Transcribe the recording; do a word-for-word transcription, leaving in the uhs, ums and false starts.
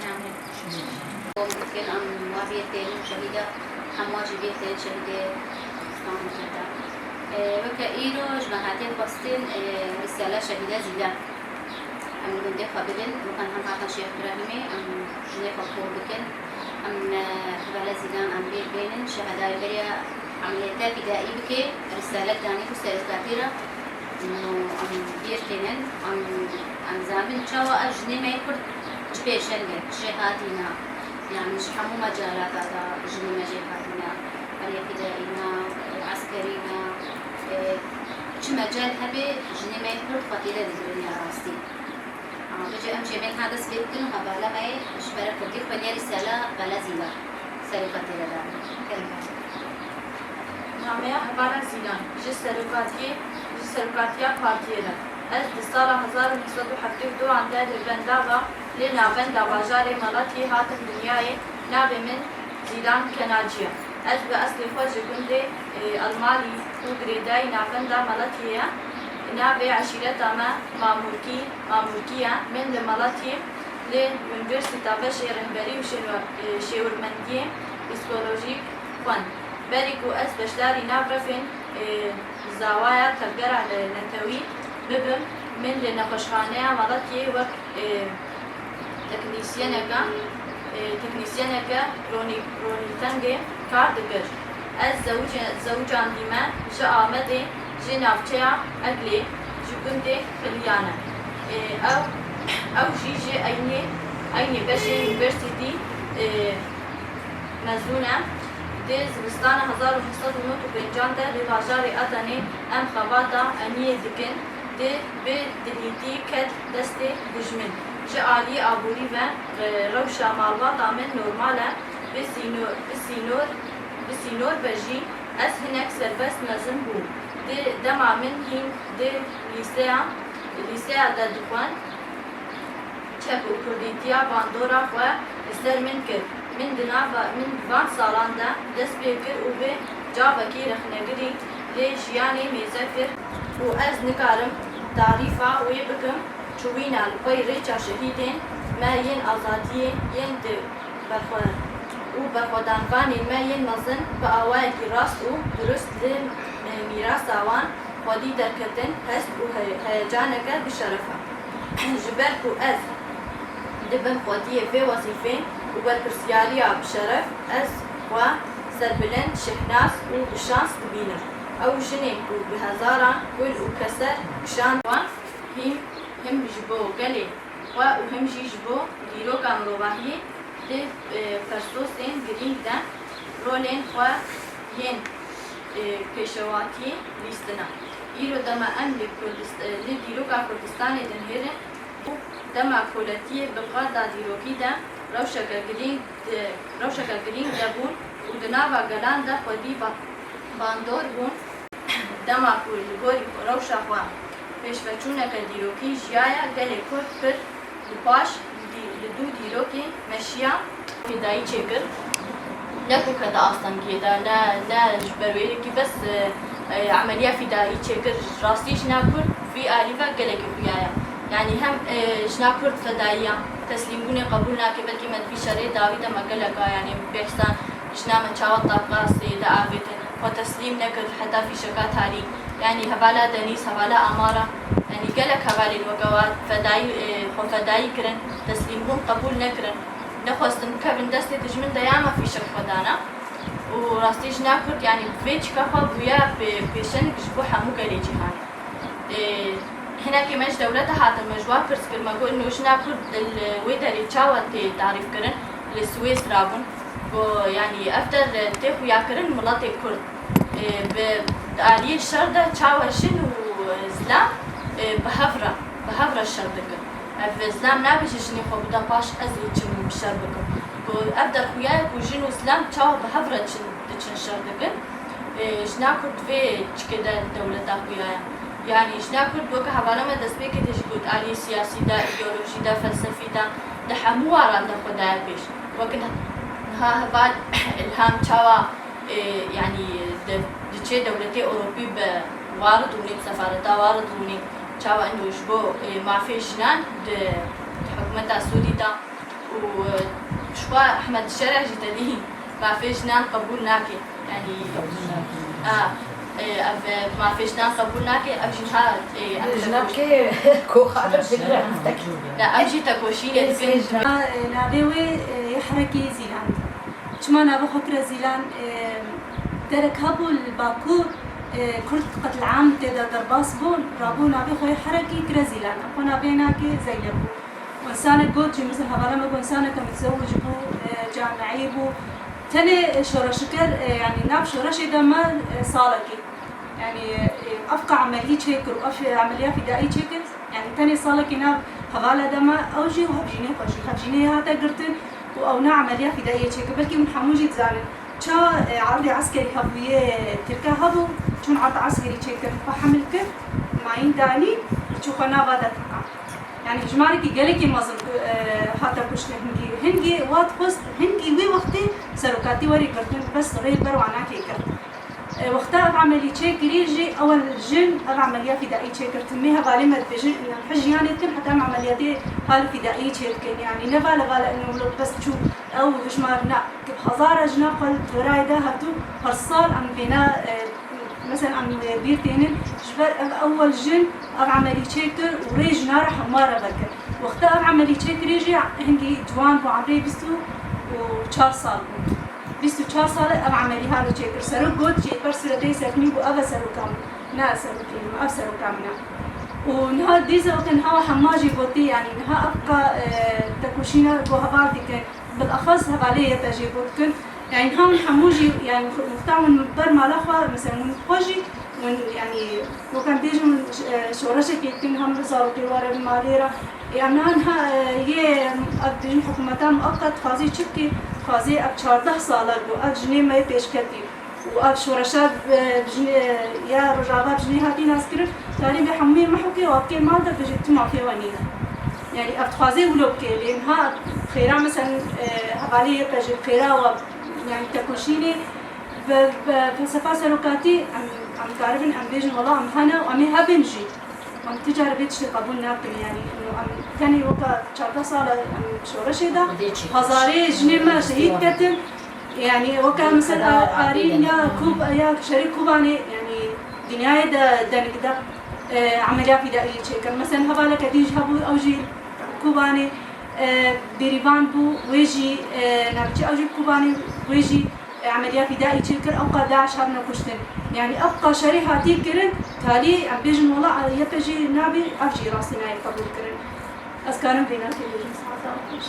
Komûn dikin, em wa bêr tên şehîda, hema jî bêr tên şehîdê Kurdistan Mecîd de. E, weke îro ji me hatiye xwestin, e, Rîsale Şehîda Zîlan. Em li gundê xwe bibin, weke em hatin Şêx Îbrahîmê, em jinê xwe kom bikin. Em, e, hevala Zîlan em bêr bênin, şehedayê beriya emeliyete fîdaî bike, Rîsale danî ku serokatî re. Em bêr tênin, em, em zanin çawa ev jinê me yê Kurd çi pêşeng e, çi jê hatîne. Yani ji hemû mecalata de jinê me jê hatîne. Aliyê fidaî ne, eskerî ne, e, çi mecal hebe jinê me yê Kurd xwe tê de digirin ya rastî. Ama bêje em jê bên ha dest pê bikin û hevala me yê ji ber Kurdî xweniye Rîsale Bela Zîlan. Serokatê re da. Nameya hevala Zîlan ji serokatiyê, ji serokatiya partiyê re. Ez di sala hezar û neh sed û heftê û du an de li Bendava, lê navenda bajarê Malatiyê hatim dinyayê, navê min Zîlan Kenacî ye. Ez bi eslê xwe ji gundê, e, Elmalî û girêdayî navenda Malatiyê ye. Navê eşîreta me Mamûrkî, Mamûrkî ye. Min li Malatiyê li Unîversîta Beşê Rehberî û Şênwe-, e, Şêwirmendiyê Psîkolojîk xwend. Berî ku ez beşdarî nav refên, e, zawaya tevgera ne-, netewî bibim, min li nexweşxaneya Malatiyê wek, e, teknîsyeneke, e, teknîsyeneke ronî-, ronîtengê kar dikir. Ez zewicê-, zewicandîme ji Amedê, ji navçeya Eglê, ji gundê Xiliyane. E, ew, ew jî ji eynê, eynê beşê University, e, mezûn e. Di zivistana hezar û neh sed û nod û pêncan de li bajarê Adenê em xebata eniyê dikin. Di bi dilîtî ket destê dijmin. Ji aliyê aborî ve, e, rewşa malbata min normal e. Bi sîno-, bi sînor, bi sînor ve jî ez hinek serbest mezin bûm. Di dema min hîn di lîseya, lîseya de dixwend, çek û kurdîtiya bandora xwe li ser min kir. Min di nava, min di van salan de dest pê kir û vê cavekî rexnegirî lê jiyanê mêze kir û ez nikarim tarîfa wê bikim, çûyîna li pey rêça şehîdên me yên azadiyê yên di berxwe û berxwedanvanên me yên mezin bi awayekî rast û dirust li, e, mîrasa wan xwedî derketin, hest û he-, heyecaneke bi şeref e. Ji ber ku ez di bin xwediyê vê wezîfê û berpirsiyariya bi şeref, ez xwe serbilind, şêhnas û bi şans dibînim. Ew jinên ku bi hezaran gul û keser kişand wan, hîm, him ji bo gelê xwe û him jî ji bo dîroka mirovahiyê di, e, persosên girîng de rolên xwe yên, e, pêşewatiyê lîstina. Îro dema em li Kurdist-, e, li dîroka Kurdistanê dinihêrin û dema koletiyê bi qada dîrokî de rewşeke girîng di, rewşeke girîng de bûn û di nava gelan de xwedî ba-, bandor bûn. Dema ku li gorî rewşa xwe pêşveçûneke dîrokî jiyaye, gelê Kurd pir li paş li dî-, li dû dîrokê meşiya. Fîdayî çêkir. Ne ku kete astengiyê de, ne, ne ji ber wê yekî bes, e, e, emeliya fîdayî çêkir. Rastî jina Kurd vî alî ve gelekî xuya ye. Yanî hem, e, jina Kurd fedayî ya, teslîmbûnê qebûl nake, belkî me di vî şerê dawî de me gelek a, yanî behsa jina me çawa tabqa sê de avêtin. Xwe teslîm nekir heta fîşeka tarî. Yanî hevala Denîz, hevala Amara, yanî gelek hevalên weke wa fedayî, e, xwe fedayî kirin, teslîmbûn qebûl nekirin. Nexwestin bikevin destê dijmin de ya me fîşek xwe dana. Û rastî jina Kurd, yanî bi vê çika xwe bûye pê-, pêşeng ji bo hemû gelê cîhanê. Ê, hinekî me ji dewleta hatin, me ji wan pirs kir, me got, ino jina Kurd li wê derê çawa tê tarîf kirin, li Swêsra bûn. Got, yanî ev der tê xuya kirin miletê Kurd. Ê, bi, di aliyê şer de çawa jin û, e, zilam, e, bi hev re, bi hev re şer dikin. Ev zilam nabêje jinê xwe bide paş ez ê çim şer bikim. Got, ev der xuya ye ku jin û zilam çawa bi hev re çin, diçin şer dikin. Ê, jina Kurd vê çikê de dewleta xuya ye. Yanî jina Kurd weke hevala me destpêkê tê jî got aliyê siyasî de, îdeolojî de, felsefî de, di hemû waran de xwe daye pêş. Wek niha heval Îlham çawa, ê, yanî di, diçê dewletê Ewropî bi wa re dûnê, bi sefareta wa re dûnê, çawa ino ji bo, ê, mafê jinan di, di hikûmeta Sûrî de, û ji xwe Ehmed Şereh jî te dî mafê jinan qebûl nake. Yanî, a, e, ev, e, mafê jinan qebûl nake, ev jî niha, e, ev Jina tekoşîn- kê koxatir fikre hestek. Ya, ev jî tekoşînê dikin. Navê wê, e, yê herekî Zîlan. Çima navê xwe kire Zîlan? E, derek hebû li Bakur, e, Kurd qetliam tê de derbas bûn, rabû navê xwe yê herekî kire Zîlan. Xwe navê nake Zeynep bû. Û însanek got jî, mesela hevala me got, însaneke mutezewij bû, e, camiyî bû. Tenê şoreşiker, e, yanî nav şoreşê de me, e, salekî. Yanî, e, ev ka emelî çêkir û ev emeliya fîdaî çêkir, yanî tenê salekî nav hevala de me, ew jî û hevjînê xwe jî. Hevjînê hate girtin û ew ne emeliya fîdaiyê çêkir. Belkî hûn hemû jî dizanin. Ça, e, erdê eskerî hebûyê Tirke hebû, çûn erd eskerî çêkirin, xwe hemil kir, mayîn danî, çû xwe nava de teqa. Yanî hejmarekî gelekî mezin, e, hate kuştin hingî. Hingî wa dixwest, hingî wî wextê serokatî werî girtin, bes rê li ber wan nakê kir. E, wexta ev emelî çêkirî jî, ewel jin ev emeliya fîdaî çêkir. Timî hevalê me dibêjin, em hej jiyanê dikin, heta em emeliyatê hal fîdaî çêdikin. Yanî ne vale vale ino wilo bes çû ew hejmar na. Hezara jina xwe li Torayê de hatû her sal em vêna, e, mesela em bîr tênin, ji ber ev ewel jin ev emelî çêkir û rê jina re hemû re vekir. Wexta ev emelî çêkirî jî hingî ciwan bû, emrê bîst û çar sal bû. Bîst û çar sal e ev emelî halo çêkir. Serok got jî, ber sûreteyê serkinî bû, ev e seroka min. Ne ev serokê min, ev seroka min e. Û niha dîsa wextê niha hema jî gotî, yanî niha ev qa, e, tekoşîna ku heval dikin. Bilexas hevalê Y P J got kin, yanî niha hûn hemû jî, yanî wexta hûn ber mala xwe, mesela hûn xwe jî, hûn, yanî, wek em bêjin, hûn, e, şoreşekê dikin, hem bi zarokê were bi malê re. Ê, em niha, niha, e, yê, ev bêjin hikûmeta muqeqet dixwazî çi bikî, dixwazî ev çardeh sala ku ev jinê me yê pêşketî û ev şoreşa, e, bi jinê, ya Rojava bi jinê hatî naskirin, tarî vê hemûyê mehwkê û ev kê mal de bêjin tu mafê we nîne. Yanî ev dixwaze wilo bike, lê niha xêra, mesela, e, hevalê Y P J xêra we, yanî tekoşînê bi, bi felsefa serokatî em, em karibin em bêjin, wela em hene û em ê hebin jî. Em ti care vê tiştê qebûl nakin, yanî em tenê weka çardeh sal e em şoreşê de, hezarê jinê me şehîd ketin. Yanî weka, mesela, a-, arî ya Kûb-, ya şerê Kûbanê, yanî dinyayê de denik de, e, emeliya fîdaî çêkir. Mesela hevaleke din jî hebû, ew jî Kûbanê, e, bêrîvan bû, wê jî, e, navçî ew jî Kûbanê, wê jî, e, emeliya fîdaî çêkir, ew qas DAIŞ hatine kuştin. Yanî ew qas şerê hatî kirin, talî em bêjin wela, e, Y P J nabî, ev jî rastî nayê qebûl kirin. Ez karim vê nakê bêjim, saeta xweş.